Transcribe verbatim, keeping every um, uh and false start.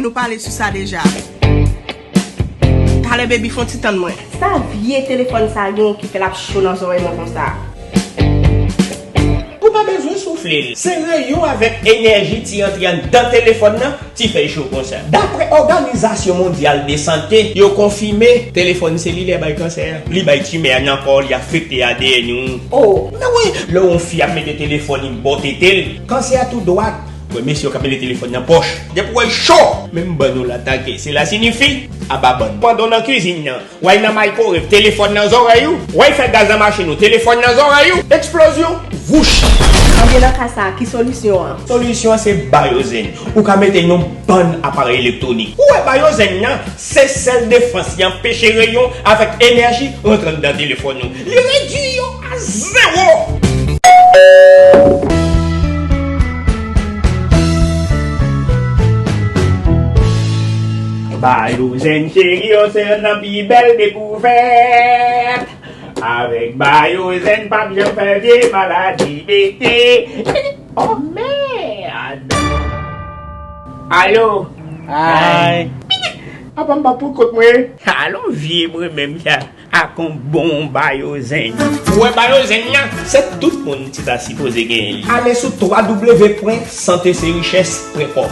Nou pale sou sa deja. Talè, baby, fè yon ti tann mwen. Sa vye telefòn sa genyen ki fè l ap cho nan zòrèy mwen konsa? Ou pa bezwen soufle l. Se reyon avèk enèji ti antre anndan telefòn nan ti fè l cho konsa. Daprè Òganizasyon Mondyal de Sante, yo konfime telefòn selilè bay kansè. Li bay timè nan kò, li afekte A D N ou. Oh. Men wi, lè yon fi ap mete telefòn, li bò tete l, kansè a tou dwat. Wè mesye yo k ap mete telefòn nan pòch. Depi w wè l cho, menm bann ou l atake. Sela sinifi aba bann. Pandan w nan kizin nan, w al nan microwave, telefòn nan zòrèy ou. W al fè gaz nan machin ou, telefòn nan zòrèy ou. Eksplozyon, vouch. Anben nan ka sa a, ki solisyon an? Solisyon an se Bayozen. Ou ka mete yon bann aparèy elektwonik. Ou wè Bayozen nan, se sèl defans ki anpeche reyon avèk enèji rantre anndan telefòn ou. Li redui yo a zewo. Bayozen cheri, yon se youn nan pi bèl dekouvèt. Avèk Bayozen, p ap janm fè vye maladi bete. Oh mèd! Alo! Ay! Apa m pa pou kont mwen? Alon vye mwen menm sa. Ak on bon Bayozen. Ou wè Bayozen nan, se tout moun ti ta sipoze genyen li. Ale sou w w w pwen sante se richès pwen kòm.